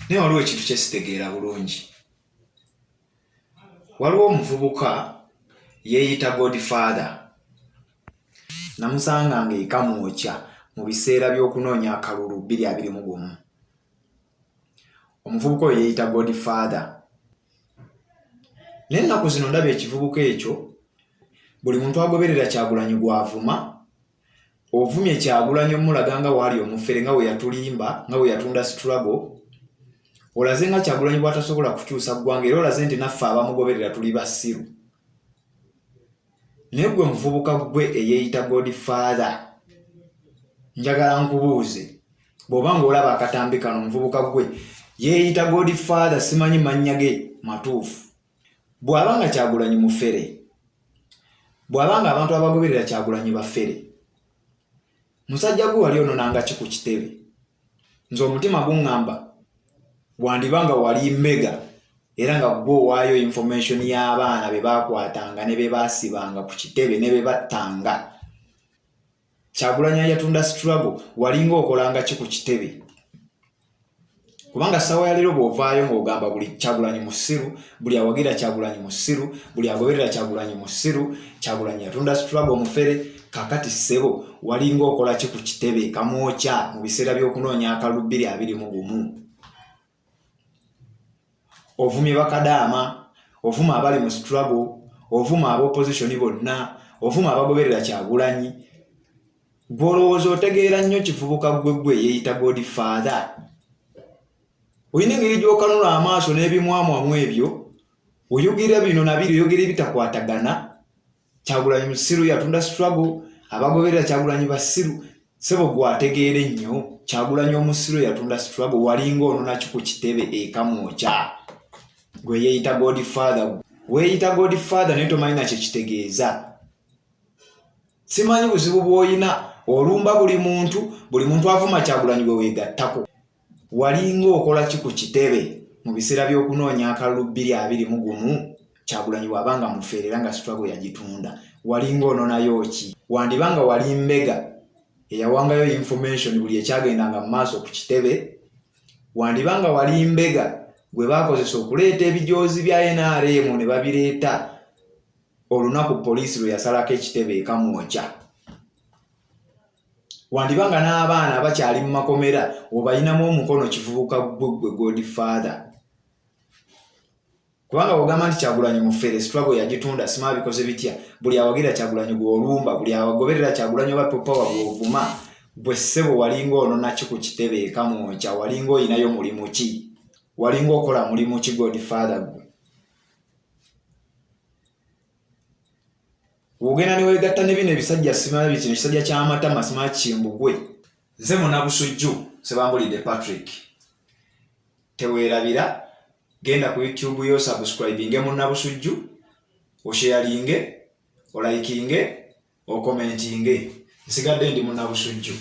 Naye waliwo ekintu kye sitegeera bulungi. Waliwo omuvubuka yeeyita Godfather. Namusanga nga e Kamwokya mu biseera by'okunoonya akalulu 2021. Omuvubuka oyo yeeyita Godfather. Naye ennaku zino ndaba ekivubuka ekyo buli muntu agoberera Kyagulanyi gw'avuma. Ovumye Kyagulanyi omulaga nga waali omufere nga weyatulimba nga weyatunda struggle olaze nga Kyagulanyi bwatasobola kukyusa ggwanga era olaze nti naffe abamugoberera tuli basiru. Naye gwe muvubuka gwe eyeeyita Godfather, njagala nkubuuze bw'oba ng'olaba akatambi kano, omuvubuka gwe yeeyita Godfather, simanyi mannya ge matuufu, bw'aba nga Kyagulanyi mufere, bw'aba nga abantu abagoberera Kyagulanyi bafere, musajja gwe wali ononanga ki ku kitebe? Nze omutima guŋŋamba wandiba nga wali mbega era nga gwe owaayo information y'abaana be baakwatanga ne be baasibanga ku kitebe ne be battanga. Kyagulanyi yatunda struggle, walinga okolanga ki ku kitebe? Kubanga ssaawa ya leero bw'ovaayo ng'ogamba buli Kyagulanyi musiru, buli awagira Kyagulanyi musiru, buli agoberera Kyagulanyi musiru, Kyagulanyi yatunda struggle omufere, kakati ssebo walinga okola ki ku kitebe Kamwokya mu biseera by'okunoonya akalulu 2021? Ovumye bakadaama, ovuma abali mu struggle, ovuma aba opposition bonna, ovuma abagoberera Kyagulanyi. Gwe olowooza otegeera nnyo kivubuka gwe gwe yeeyita Godfather? Olina engeri gy'okanula amaaso n'ebimwamwamu ebyo, oyogera bino na biri, oyogera ebitakwatagana. Kyagulanyi musiru yatunda struggle, abagoberera Kyagulanyi basiru. Ssebo gwe ategeera ennyo, Kyagulanyi omusiru yatunda struggle, walinga onona ki ku kitebe e Kamwokya? Gwe yeeyita Godfather, weeyita Godfather naye tomanyi na kye kitegeeza. Simanyi buzibu bw'olina, olumba buli muntu, buli muntu avuma Kyagulanyi gwe weegattako. Walinga okola ki ku kitebe mu biseera by'okunoonya akalulu 2021? Kyagulanyi bw'aba nga mufere era nga struggle yagitunda, walinga ononayo ki? Wandiba nga wali mbega eyawangayo information buli ekyagendanga mu maaso ku kitebe, wandiba nga wali mbega gwe baakozesa okuleeta ebijoozi bya NRM ne babireeta olunaku poliisi lwe yasalako ekitebe e Kamwokya. Wandiba nga n'abaana abakyali mu makomera obayinamu omukono kivubuka ggwe ggwe Godfather. Kubanga bw'ogamba nti Kyagulanyi mufere, struggle yagitunda, simanyi bikoze bitya, buli awagira Kyagulanyi gw'olumba, buli agoberera Kyagulanyi oba People Power gw'ovuma, gwe ssebo walinga onona ki ku kitebe e Kamwokya? Walinga oyinayo mulimu ki? Walinga okola mulimu ki Godfather ggwe? Wogenda ne weegatta ne bino ebisajja simanyi kino ekisajja ky'amatama simanyi kimbugwe. Nze Munabusujju Sebambulidde Patrick. Teweerabira genda ku YouTube yo subscribinge Munabusujju, osheyalinge, olayikinge, okomentinge. Nsigadde ndi Munabusujju.